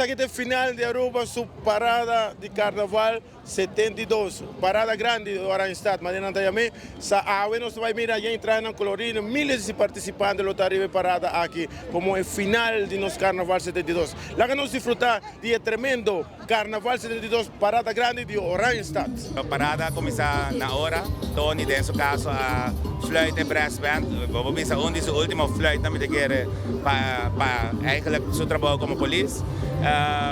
Esaki ta e final di Aruba su parada di Carnaval 72. Parada grandi di Oranjestad, manera nan ta yam'é. Sa awe nos ta bai mira yen trahenan colorido, miles di participante lo ta riba e parada aki como e final di nos Carnaval 72. Laga nos disfruta di e tremendo Carnaval 72 Parada Grandi di Oranjestad. Parada a cuminsa na ora, Tony den su caso a fluit e brass band, bo por bisa un di su ultimo fluitnan mi ta kere pa pa eigenlijk su trabou como polis.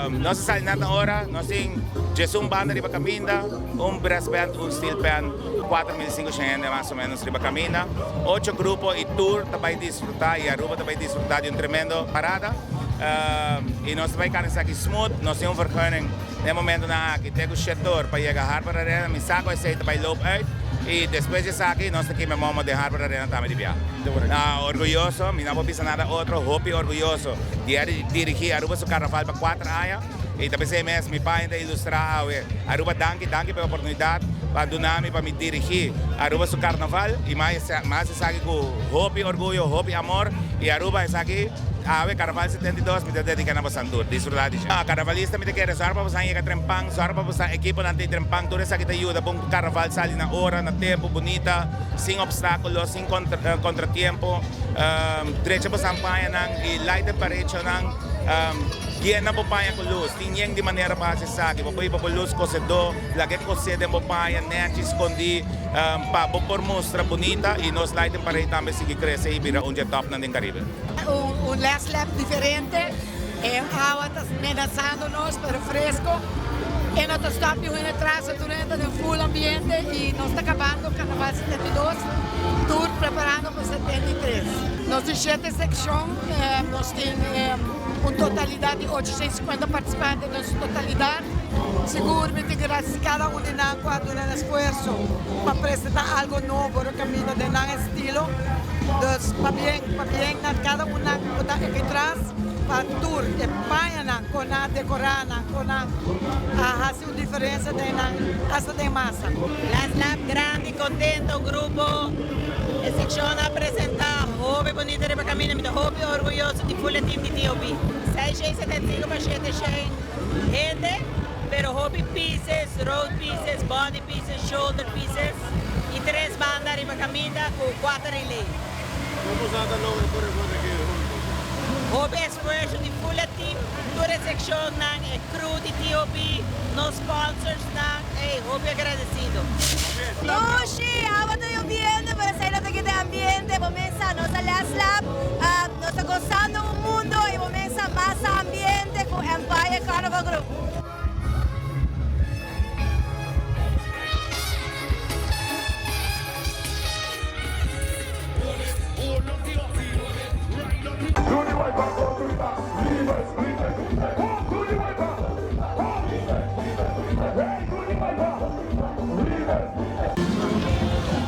Nos a sali net na ora, nos tin diesun banda riba caminda, un brass band, un steel pan, 4500 hende mas o menos riba caminda, ocho grupo y tur ta bay disfruta y Aruba ta bay disfruta di un tremendo parada. Y nos ta bay cana esaki smooth, nos tin un vergunning den momentonan aki te cu shetor pa yega Harbor Arena, mi sa cu esey ta bay loop uit y despues di esaki nos ta kima e momo den Harbor Arena tambe di bia. Orguyoso, mi no por bisa nada otro, hopi orguyoso di a dirigi Aruba su carnaval pa cuater aña y ta pesey mes mi paña ta ilustra awe. Aruba danki, danki pa e oportunidad pa duna mi pa mi dirigi Aruba su carnaval y mas esaki cu hopi orguyo, hopi amor y Aruba esaki. Awe Carnaval 72 mi ta dedica na bosan tur. Disfruta di dje. Carnavalista mi ta kere zorg pa bosan yega trempan, zorg pa bosan ekiponan ta trempan. Tur esaki ta yuda pa un carnaval sali na ora, na tempo, bunita, sin obstaculo, sin contratiempo. Drecha bosan pañanan y light e parechonan. Yena bo paña cu luz. Tin yen di manera pa haci esaki. Bo por hiba bo luz cosedó, laga e cosé den bo paña, nechi, scondi, pa bo por mustra bunita y nos light en parey tambe sigui crece y bira un dje topnan den Caribe. Un last lap diferente. E awa ta menasando nos, pero fresco. E no ta stop ni hende tras, tur hende ta den full ambiente y nos ta cabando Carnaval 72, tur preparando pa 73. Nos tin shete seccion, nos tin un totalidad di 850 participante den su totalidad. Sigur mi tin gracias cada un di nan cu a duna nan esfuerzo pa presenta algo nobo ro caminda den nan estilo. Dus pabien, pabien na cada un nan cu ta aki tras pa tur e pañanan cu nan a decora nan, cu nan a haci un diferencia den nan, hasta den masa. Last lap grandi, contento grupo, e seccion a presenta hopi bonito riba caminda, mi ta hopi orguyoso di full e team di TOB. Seis shei setenta i sinku pa shete shei hende, pero hopi pieces, road pieces, body pieces, shoulder pieces. Y tres banda riba caminda cu cuater relay. Como sa ta logra tur e cos aki hunto? Hopi esfuerzo di full e team, tur e seccionnan, e crew di TOB, nos sponsorsnan, ey, hopi agradecido. Dushi, awa ta yobiendo, pero esei no ta kita e ambiente. Bo mesa nos a last lap, nos ta gozando un mundo y bo mesa mas ambiente cu Empire Carnival Group.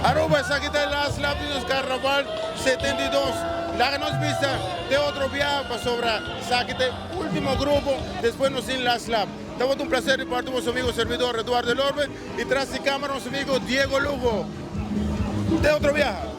Aruba, esaki ta e last lap di nos Carnaval 72. Laga nos bisa te otro biaha pasobra esaki ta e ultimo grupo, despues nos tin last lap. Tabata un placer di parti boso amigo servidor Eduardo Elorbe y tras di camera nos amigo Diego Lugo. Te otro biaha.